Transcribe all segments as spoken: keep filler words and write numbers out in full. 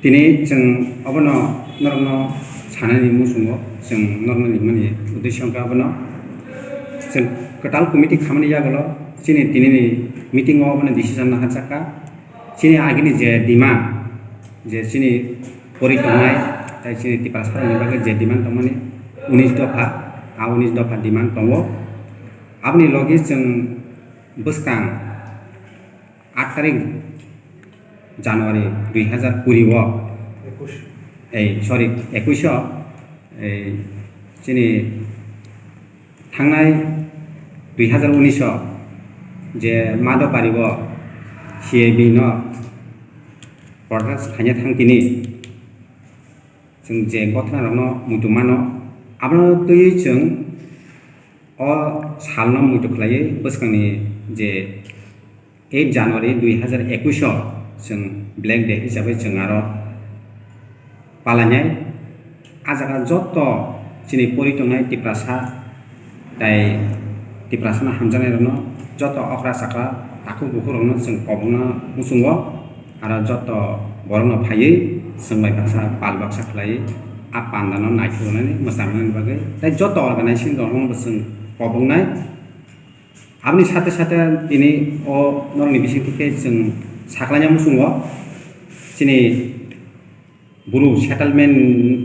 Tini chwng obono norokno sanani muchungo, chwng norokno rimani uddesyo wngkha abono. Chwng kwtal committee khamani yagulo chini tinini meeting o obono decision naharjakha. Chini agini je demand, je chini pori tongnai, tai chini Tiprasarokni bagwi je demand tongmani unis dopha, a unis dopha demand tongo. Aboni logi chwng bwskang aat tarik January dui hazar kuri o, ei, sorry, ekush o, ei, chini thangnai dui hazar unis o je Madopari o C A B no protest khaina thang tini chwng je gothnarokno muitu mano, abono twiwi chwng o salno muitu khlaiwi bwskangni je eight January dui hazar ekush o chwng Black Day hisabai chwng aro palainai. A jaga joto chini pori tongnai Tiprasa tai Tiprasano hamjaknairokno joto okra chakra takhuk bukhukrokno chwng kobokna muchungo, aro joto borokno phaiwi chwng bai baksa pal baksa khlaiwi a pandano naithok rwnani mwchang rwnani bagwi tai joto organization rokno bo chwng koboknai. Aboni sate sate tini o norokni bisingtwi khe chwng saklaina muchungo chini Bru settlement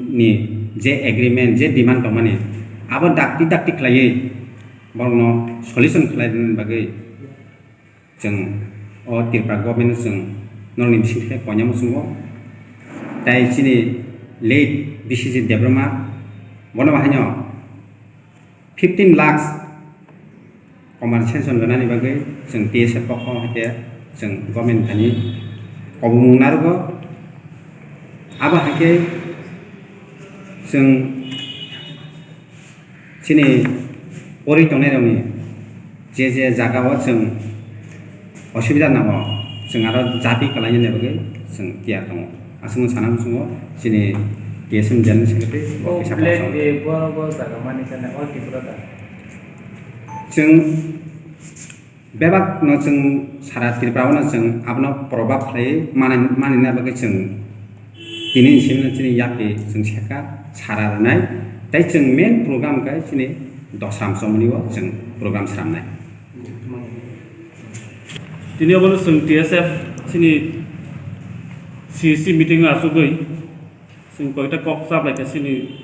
ni je agreement, je demand tongmani, abo dakti dakti khlaiwi borokno solution khlai rwna bagwi chwng o Tripura government no chwng norokni bisingtwi khe koina muchungo. Tai chini late B C G Debbarma bono bahaino fifteen lakhs compensation rwnani bagwi chwng T S F pokho hai khe chwng government thani kobomung narwgo. Abo hai khe chwng chini pori tongnairokni je je jagao chwng osubida nango, chwng aro japi kalainani bagwi chwng tiyar tongo. Aswkno sana muchungo chini T S M General Secretary bo O kisa Black kok Day bo, bo jaga mani kana all Tripura da? Chwng bebak no chwng sara Tripura o no chwng abono probab khlai mani, manina bagwi chwng tini ni simi no chini yapri chwng seka sara rwnai. Tai chwng main program khe chini dosram chomoni o chwng program sramnai. Tini obono chwng T S F chini C C meeting o achugwi chwng koita kok chaplaikha chini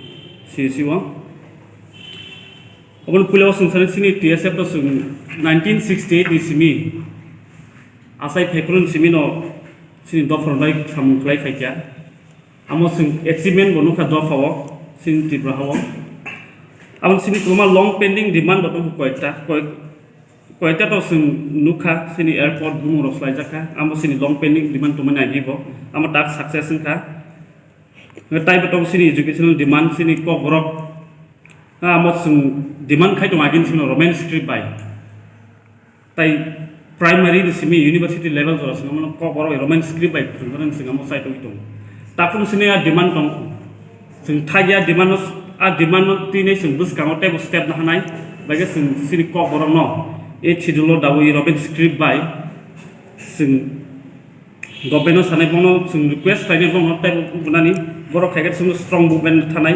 C C o. Obono puila o chwng sani chini T S F to chwng nineteen sixty-eight ni simi achai phaiphuru ni simi no chini dopha rwnai samung khlai phaikha. Amo chwng achievement bo nukha dopha o chini Tripura ha o. Abo chini kwbangma long pending demand bo tongo koita, koi-, koita to chwng nukha chini airport bumung rok swlaijakha. Amo chini long pending demand tongmani agi bo. Amo tak success wngkha. Tai bo tongo chini educational demand chini kokborok. Amo chwng demand khai tongo agini simi Roman script bai. Tai primary ni simi university level jora simi amo kokborok Roman script bai phwrwngmani chwng amo chai tongwi tongo. Takhum sini a demand tongkhu. Chwng thagi a demand no, a demand no twi nai chwng bwskango teibo step nahanai. Bai khe chwng chini kokborok no a schedule o dawi Roman script bai chwng Government no sanai bono chwng request khlainai bono tei bunani borok khaikhe chwngno strong movement thanai.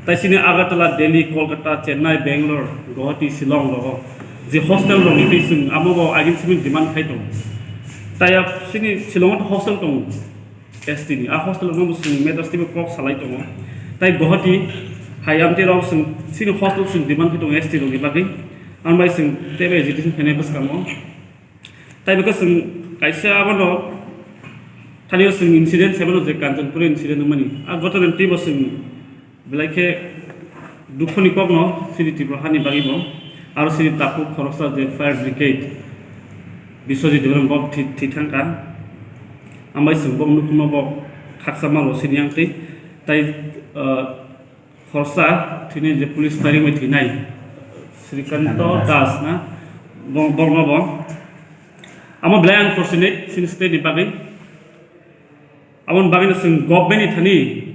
Tai chini Agartala, Delhi, Kolkata, Chennai, Bangalore, Guwahati, Shillong rogo je hostel rokni twi chwng amo bo agini simi demand khai tongo. Tai a chini Shillong o hostel tongo S T ni, a hostel rokno bo chwng matters twibo kok salai tongo. Tai Guwahati hai amtwi rok chwng chini hostel chwng demand khai tongo S T rokni bagwi. Ambai chwng teibo agitation khainai bwskango. Tai bwkha chwng kaisa abono thani o chwng incident se mano je Kanchanpur incident wngmani. A gotona twibo chwng belai khe dukhoni kokno chini Tripura hani bagwi bo aro chini takhuk khoroksa je fire brigade Biswajit Debbarma bo thwi, thwi thangkha. Ambai chwng bo nukhungno bo khaksa malo chini yang twi tai, ah, Khoroksa thwinai je police firing bai thwinai Srikanto Srikanto Das. Das na, bo-, borokno bo. Amo belai unfortunate chini state ni bagwi. Aboni bagwino chwng government ni thani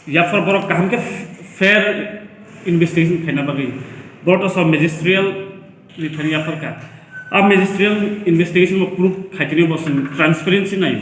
yaphar borok kaham khe fair investigation khaina bagwi. Borok to sa magisterial ni thani yaphar kha. A magisterial investigation bo proof khaitini bo chwng transparency nai.